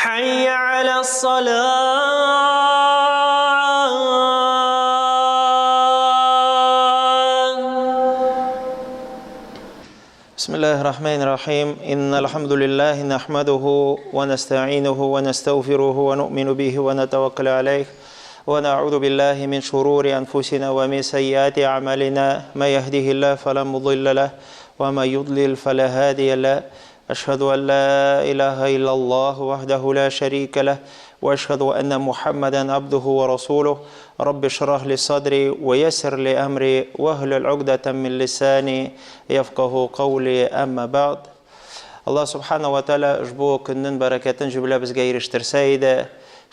حي على الصلاة. بسم الله الرحمن الرحيم. إن الحمد لله نحمده ونستعينه ونستغفره ونؤمن به ونتوكل عليه، ونعوذ بالله من شرور أنفسنا ومن سيئات أعمالنا. ما يهده الله فلا مضل له وما يضلل فلا هادي له. أشهد أن لا إله إلا الله وحده لا شريك له، وأشهد أن محمدا عبده ورسوله. رب اشرح لي صدري ويسر لي أمري واحلل عقدة من لساني يفقه قولي. أما بعد. Аллаһ Субхана ва Тааля ошбу көннең бәрәкәтен җөмләбезгә ирештерсә иде,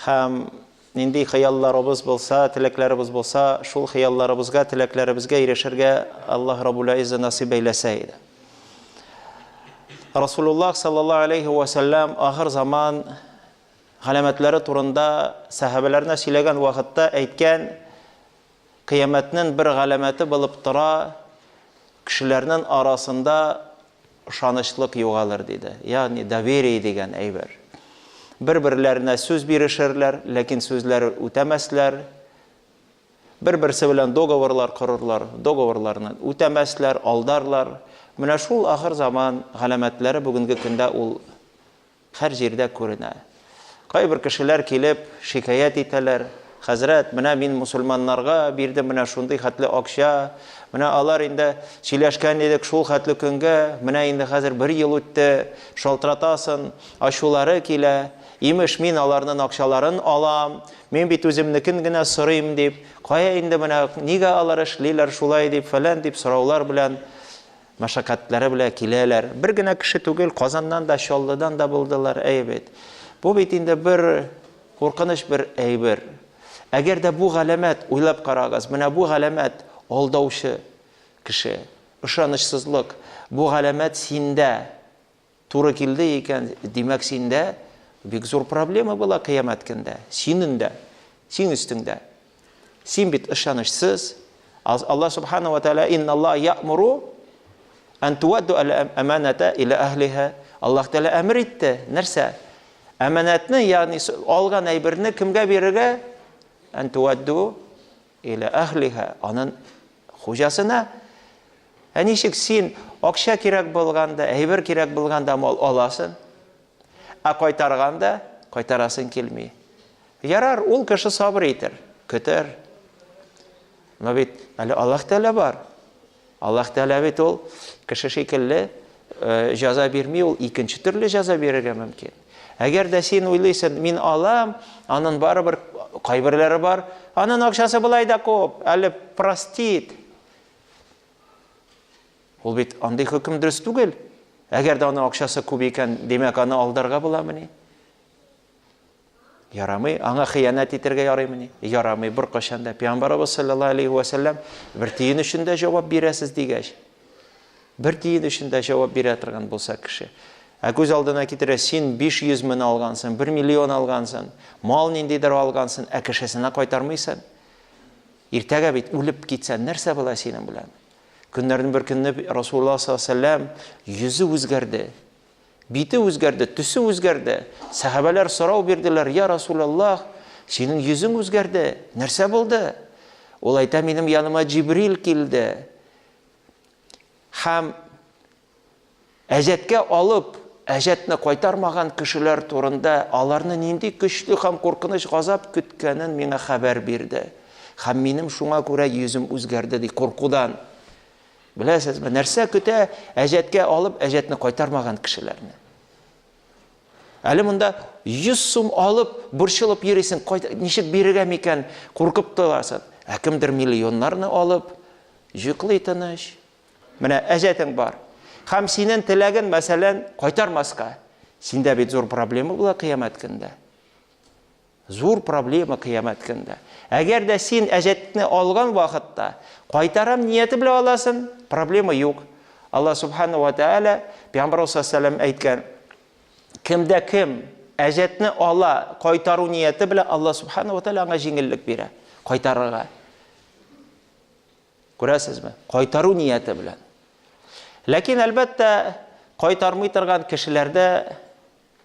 һәм нинди хыялларыбыз булса, теләкләребез булса, шул хыялларыбызга, теләкләребезгә ирешергә Аллаһ Раббул Иззә насыйп әйләсә иде. Расулуллаһ саллаллаһу алейхи ва саллям ахыр заман галәмәтләре турында сәхабәләренә сөйләгән вакытта әйткән, кыямәтнең бер галәмәте булып тора, кешеләрнең арасында ышанычлык югалыр диде. Ягъни доверие дигән әйбер. Бер-берләренә сүз бирешерләр, ләкин сүзләре үтәмәсләр. Бер-берсе белән договорлар корырлар, договорларны үтәмәсләр, алдарлар. Менә шул ахыр заман галәмәтләре бүгенге көндә ул һәр җирдә күренә. Кайбер кешеләр килеп шикаять итәләр. Хәзрәт, менә мин мусульманнарга бирдем менә шундый хәтле акча, менә алар инде сөйләшкән идек шул хәтле көнгә, менә инде хәзер бер ел үтте, шалтыратасың, ачулары килә. Имеш, мин аларның акчаларын алам, мин бит үземнекен генә сорыйм дип, кая инде менә нигә алар эшлиләр шулай дип, фәлән дип сораулар белән мәшәкатьләре белән киләләр. Бер генә кеше түгел, Казаннан да, Чаллыдан да булдылар, әй бит. Бу бит инде бер куркыныч бер әйбер. Әгәр дә бу галәмәт, уйлап карагыз, менә бу галәмәт алдаучы кеше, ышанычсызлык, бу галәмәт синдә туры килде икән, димәк синдә бик зур проблема була кыямәт көндә. Синең дә, син өстеңдә. Син бит ышанычсыз. Аллаһ субхана ва тааля инналлаһ я'муру ан туадду аль-аманата иля ахлиха. Аллаһ Тәгалә әмер итте. Нәрсә? Әманәтне, ягъни алган әйберне кемгә бирергә? Ан туадду иля ахлиха, аның хуҗасына. Ә ничек син акча кирәк булганда, әйбер кирәк булганда мал аласың, ә кайтарганда кайтарасың килми. Ярар, ул кеше сабыр итер, көтәр. Но бит әле Аллаһ Тәгалә бар. Аллаһ Тәгалә бит ул кеше шикелле җәза бирми, ул икенче төрле җәза бирергә мөмкин. Әгәр дә син уйлыйсың, мин алам, аның барыбер кайберләре бар, аның акчасы болай да күп, әле простит. Ул бит андый хөкем дөрес түгел. Әгәр дә аның акчасы күп икән, димәк аны алдарга буламыни? Ярамый, аңа хыянәт итәргә ярыймыни? Ярамый беркайчан да. Пәйгамбәребез саллаллаһу алейхи ва саллям бер тиен өчен дә җавап бирәсез дигәч, бер тиен өчен дә җавап бирә торган булса кеше. Ә күз алдына китерә, син 500 мең алгансың, 1 миллион алгансың, мал ниндидер алгансың, ә кешесенә кайтармыйсың. Иртәгә бит үлеп китсәң, нәрсә була синең белән? Көннәрнең бер көнне Расулуллаһ саллаллаһу алейһи ва саллям йөзе үзгәрде. Бите үзгәрде, төсе үзгәрде. Сәхабәләр сорау бирделәр: "Я Расулуллаһ, синең йөзең үзгәрде, нәрсә булды?" Ул әйтә: "Минем яныма Җибрил килде. Һәм әҗәткә алып, әҗәтне кайтармаган кешеләр турында аларны нинди көчле һәм куркыныч газап көткәнен миңа хәбәр бирде. Һәм минем шуңа күрә йөзем үзгәрде", ди, куркудан. Беләсезме, нәрсә көтә әҗәткә алып, әҗәтне кайтармаган кешеләрне? Әле монда 100 сум алып, борчылып йөрисең, ничек бирергә микән, куркып торасың. Ә кемдер миллионнарны алып, йоклый тыныч. Менә әҗәтең бар. Һәм синең теләгең, мәсәлән, кайтармаска. Синдә бит зур проблема була кыямәт көндә. Зур проблема кыямәт көндә. Әгәр дә син әҗәтне алган вакытта кайтарам нияте белән аласың, проблема юк. Аллаһ субхана ва тааля Пәйгамбәр саллаллаһу алейһи ва саллям әйткән, кемдә кем әҗәтне ала, кайтару нияте белән, Аллаһ субхана ва тааля аңа җиңеллек бирә кайтарырга. Күрәсезме? Кайтару нияте белән. Ләкин әлбәттә, кайтармый торган кешеләрдә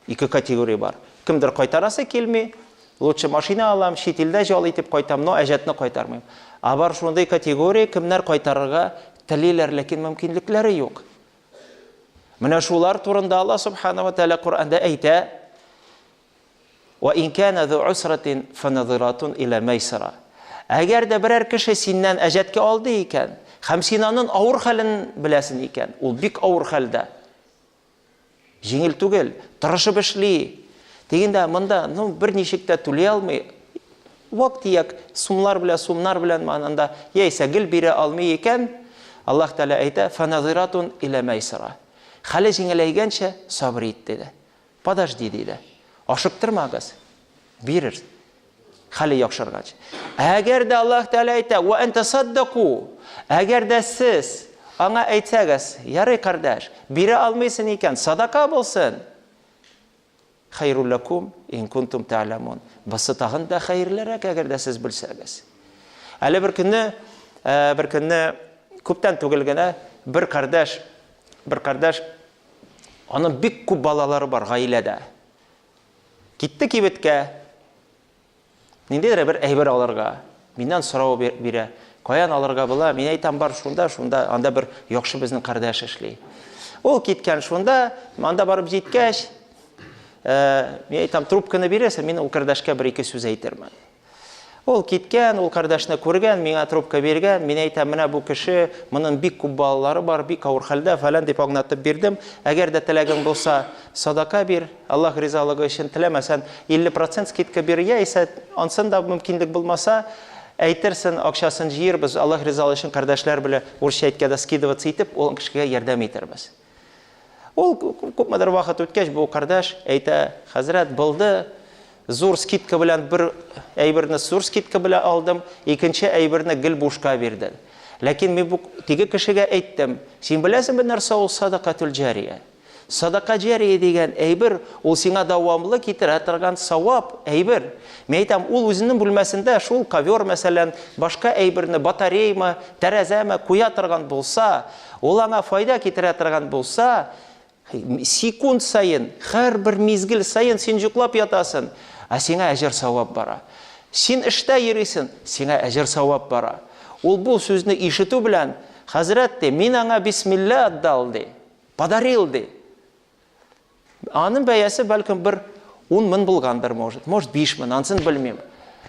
ике категория бар. Кемдер кайтарасы килми, лучше машина алам, чит илдә җал итеп кайтам, но әҗәтне кайтармыйм. Ә бар шундый категория, кемнәр кайтарырга телиләр, ләкин мөмкинлекләре юк. Менә шулар турында Аллаһ субхана ва тәгалә Коръәндә әйтә: "Ва ин кана зу усратин фаназиратун иля майсара". Әгәр дә берәр кеше синнән әҗәткә алды икән, һәм син аның авыр хәлен беләсен икән, ул бик авыр хәлдә. Җиңел түгел, тырышып эшли. Дигәндә монда, ну, берничек тә түли алмый. Вак-төяк сумлар белән, сумнар белән анда яисә гел бирә алмый икән, Аллаһ Тәгалә әйтә, фаназиратун иля майсара. Хәле җиңеләйгәнчә сабыр ит, диде. Подожди, диде. Ашыктырмагыз, бирер. Хәле яхшыргач. Әгәр дә Аллаһ Тәгалә әйтә, "Ва ан тасаддаку", әгәр дә сез аңа әйтсәгез, ярый, кардәш, бирә алмыйсың икән, садака булсын. Хәйрул ләкум ин кунтум тәгъләмун. Бусы тагын да хәерлерәк, әгәр дә сез белсәгез. Әле бер көнне, бер көнне күптән түгел генә бер кардәш, бер кардәш, аның бик күп балалары бар гаиләдә. Китте кибеткә. Ниндидер бер әйбер алырга. Миннән сорау бирә. Каян алырга була? Мин әйтәм, бар шунда, шунда, анда бер яхшы безнең кардәш эшли. Ул киткән шунда, анда барып җиткәч, мин әйтәм, трубканы бирәсең, мин ул кардәшкә бер-ике сүз әйтермен. Ул киткән, ул кардәшне күргән, миңа трубка биргән, мин әйтәм, менә бу кеше, моның бик күп балалары бар, бик авыр хәлдә, фәлән дип аңлатып бирдем. Әгәр дә теләгең булса, садака бир, Аллаһ ризалыгы өчен, теләмәсән, 50% скидка бир, яисә ансын да мөмкинлек булмаса, әйтерсен, акчасын җыербыз, Аллаһ ризалыгы өчен кардәшләр белән урысча әйткәндә скидываться итеп, ул кешегә ярдәм итербез. Ул күпмедер вакыт үткәч, бу кардәш әйтә, хәзрәт, булды, зур скидка белән бер әйберне зур скидка белән алдым, икенче әйберне гел бушка бирдем. Ләкин мин бу теге кешегә әйттем, син беләсеңме нәрсә ул садакатул җария? Садака җария дигән әйбер, ул сиңа дәвамлы китерә торган савап әйбер. Мин әйтәм, ул үзенең бүлмәсендә шул ковер, мәсәлән, башка әйберне, батареймы, тәрәзәме куя торган булса, ул аңа файда китерә торган булса, секунд саен, һәрбер мизгел саен син йоклап ятасың, ә сиңа әҗер савап бара. Син эштә йөрисең, сиңа әҗер савап бара. Ул бу сүзне ишетү белән, хәзрәт ди, мин аңа бисмилла отдал ди. Подарил ди. Аның бәясе бәлкем бер 10 мең булгандыр, может, может 5 мең, ансын белмим.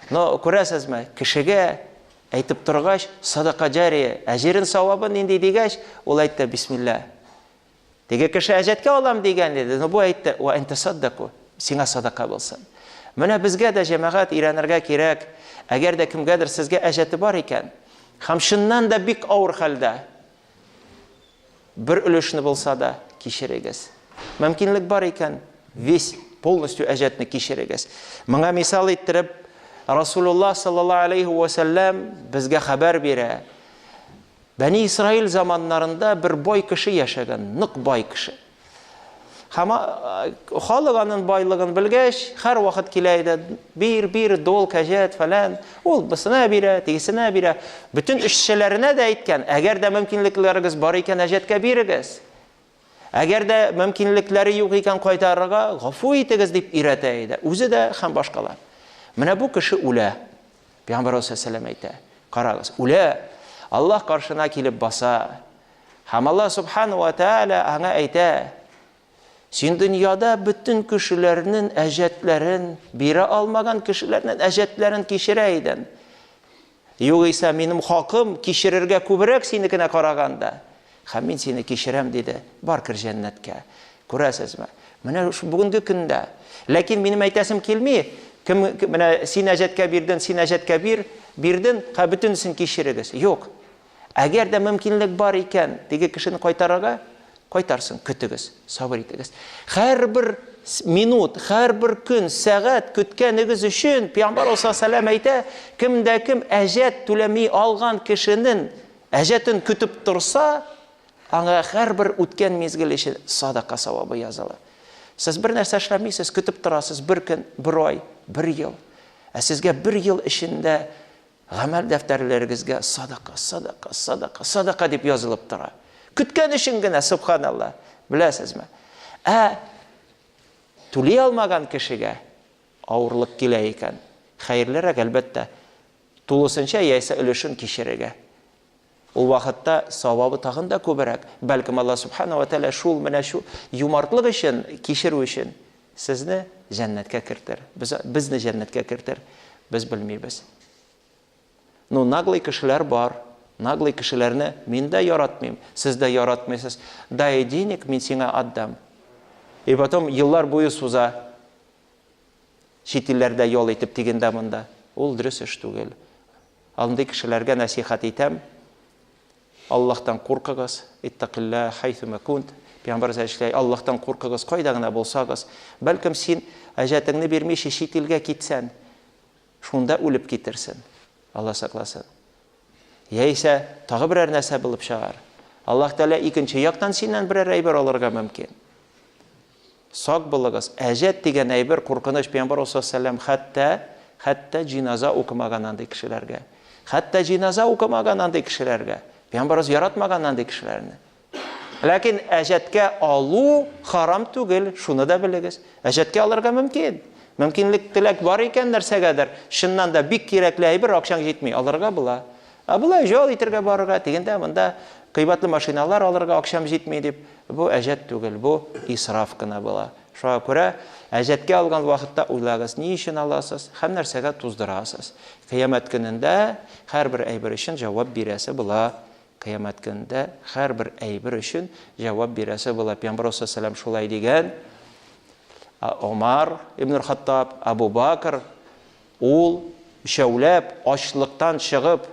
Но күрәсезме, кешегә әйтеп торгач, садака җария, әҗерен савабы нинди дигәч, ул әйтте бисмилла. Теге кеше әҗәткә алам дигән иде, но бу әйтте, ва ин тасаддаку, сиңа садака булсын. Менә безгә дә җәмәгать өйрәнергә кирәк. Әгәр дә кемгәдер сезгә әҗәте бар икән, һәм чыннан да бик авыр хәлдә, бер өлешне булса да кичерегез. Мөмкинлек бар икән, весь полностью әҗәтне кичерегез. Моңа мисал иттереп, Расулуллаһ саллаллаһу алейхи ва сәлләм безгә хәбәр бирә. Бәни Исраил заманнарында бер бай кеше яшәгән, нык бай кеше. Һәм халык аның байлыгын белгәч, һәр вакыт килә иде, бир, бир, долг, әҗәт, фәлән. Ул бусына бирә, тегесенә бирә. Бөтен эшчеләренә дә әйткән, әгәр дә мөмкинлекләрегез бар икән, әҗәткә бирегез. Әгәр дә мөмкинлекләре юк икән кайтарырга, гафу итегез дип өйрәтә иде. Үзе дә һәм башкалар. Менә бу кеше үлә. Пәйгамбәр саллаллаһу алейһи әйтә. Карагыз, үлә. Аллаһ каршына килеп баса. Һәм Аллаһ субхану ва тааля аңа әйтә: Син дөньяда бөтен кешеләрнең әҗәтләрен бирә алмаган кешеләрнең әҗәтләрен кичерә идең. Югыйсә минем хакым кичерергә күбрәк синекенә караганда. Һәм мин сине кичерәм, диде. Бар кер җәннәткә. Күрәсезме? Менә бүгенге көндә. Ләкин минем әйтәсем килми, кем менә син әҗәткә бирдең, син әҗәткә бир, бирдең, һә бөтенесен кичерегез. Юк. Әгәр дә мөмкинлек бар икән, теге кешене кайтарырга, кайтарсын, көтегез, сабыр итегез. Һәрбер минут, һәрбер көн, сәгать көткәнегез өчен Пәйгамбәр саллаллаһу алейһи әйтә, кем дә кем әҗәт түләми алган кешенең әҗәтен көтеп торса, аңа һәрбер үткән мизгел өчен садака савабы языла. Сез бер нәрсә эшләмисез, көтеп торасыз бер көн, бер ай, бер ел. Ә сезгә бер ел эчендә гамәл дәфтәрләрегезгә садака, садака, садака, садака дип язылып тора. Көткән өчен генә, субханалла, беләсезме? Ә түли алмаган кешегә авырлык килә икән, хәерлерәк, әлбәттә, тулысынча яисә өлешен кичерергә. Ул вакытта савабы тагын да күбрәк. Бәлкем Алла Субхана ва Тәгалә шул менә шу юмартлык өчен, кичерү өчен сезне җәннәткә кертер. Без, безне җәннәткә кертер. Без белмибез. Ну, наглый кешеләр бар. Наглый кешеләрне мин дә яратмыйм, сез дә яратмыйсыз. Дай денег, мин сиңа отдам. И потом еллар буе суза. Чит илләрдә ял итеп тегендә монда. Ул дөрес эш түгел. Андый кешеләргә нәсихәт итәм. Аллаһтан куркыгыз. Иттакилла хайсума кунт. Пәйгамбәребез әйтмешли, Аллаһтан куркыгыз, кайда гына булсагыз. Бәлкем син әҗәтеңне бирмичә чит илгә китсән, шунда үлеп китерсен. Алла сакласын. Яисә тагы берәр нәрсә булып чыгар. Аллаһ Тәгалә икенче яктан синнән берәр әйбер алырга мөмкин. Сак булыгыз. Әҗәт дигән әйбер куркыныч. Пәйгамбәр саллаллаһу хәтта хәтта җиназа укымаган андый кешеләргә. Хәтта җиназа укымаган андый кешеләргә. Пәйгамбәребез яратмаган андый кешеләрне. Ләкин әҗәткә алу харам түгел, шуны да белегез. Әҗәткә алырга мөмкин. Мөмкинлек теләк бар икән нәрсәгәдер, чыннан да бик кирәкле әйбер, акчаң җитми, алырга була. Ә болай ял итәргә барырга, дигәндә монда кыйбатлы машиналар алырга акчам җитми дип, бу әҗәт түгел, бу исраф кына була. Шуңа күрә әҗәткә алган вакытта уйлагыз, ни өчен аласыз һәм нәрсәгә туздырасыз. Кыямәт көнендә һәрбер әйбер өчен җавап бирәсе була. Кыямәт көнендә һәрбер әйбер өчен җавап бирәсе була. Пәйгамбәр саллаллаһу шулай дигән. Омар ибн Хаттаб, Абу Бакр ул өчәүләп ачлыктан чыгып,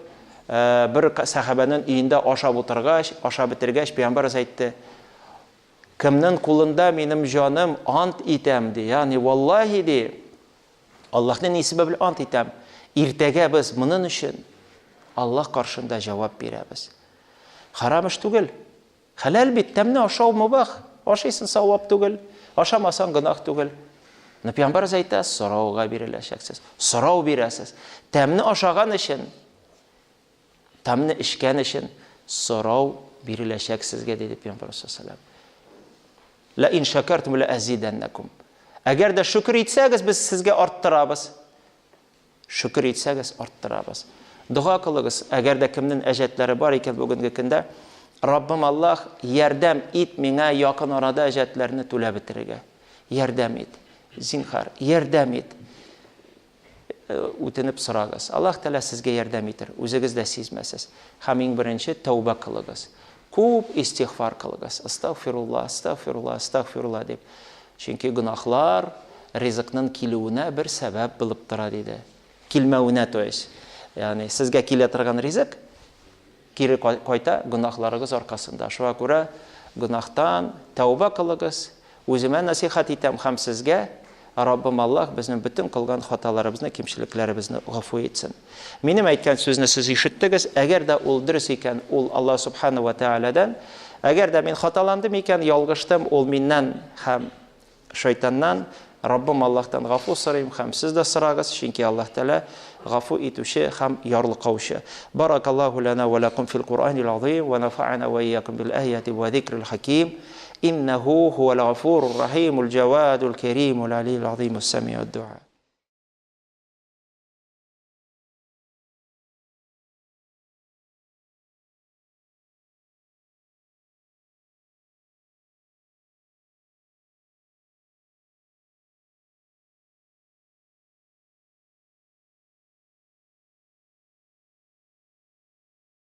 бер сәхабәнең өендә ашап утыргач, ашап бетергәч, пәйгамбәребез әйтте: Кемнең кулында минем җаным, ант итәм, ди. Ягъни валлаһи ди, Аллаһның исеме белән ант итәм. Иртәгә без моның өчен Аллаһ каршында җавап бирәбез. Харам эш түгел. Хәләл бит, тәмне ашау мубах. Ашыйсың савап түгел, ашамасаң гөнаһ түгел. Но пәйгамбәребез әйтә, сорауга биреләчәксез. Сорау бирәсез. Тәмне ашаган өчен, тәмне эчкән өчен сорау биреләчәк сезгә, диде пәйгамбәр саллаллаһу. Ла ин шакартум ла азиданнакум. Әгәр дә шөкер итсәгез, без сезгә арттырабыз. Шөкер итсәгез, арттырабыз. Дога кылыгыз, әгәр дә кемнең әҗәтләре бар икән бүгенге көндә, Раббым Аллаһ, ярдәм ит миңа якын арада әҗәтләрне түләп бетерергә. Ярдәм ит. Зинхар, ярдәм ит. Үтенеп сорагыз. Аллаһ Тәгалә сезгә ярдәм итер, үзегез дә сизмәсез. Һәм иң беренче тәүбә кылыгыз. Күп истигъфар кылыгыз. Астагфирулла, астагфирулла, астагфирулла дип. Чөнки гөнаһлар ризыкның килүенә бер сәбәп булып тора диде. Килмәвенә, то есть. Ягъни сезгә килә торган ризык кире кайта гөнаһларыгыз аркасында. Шуңа күрә гөнаһтан тәүбә кылыгыз. Үземә нәсихәт итәм һәм сезгә Раббым Аллаһ безнең бөтен кылган хаталарыбызны, кимчелекләребезне гафу итсен. Минем әйткән сүзне сез ишеттегез. Әгәр дә ул дөрес икән, ул Аллаһ субхану ва тааладан. Әгәр дә мин хаталандым икән, ялгыштым, ул миннән һәм шайтаннан. Раббым Аллаһтан гафу сорыйм һәм сез дә сорагыз, чөнки Аллаһ Тәгалә гафу итүче һәм ярлыкаучы. Баракаллаһу лана ва лакум фил Куръанил азим ва нафа'ана ва ийякум бил аяти ва зикрил хаким. Иннаху хувал гафурур рахимул джавадул каримул алил азимус самиуд дуа.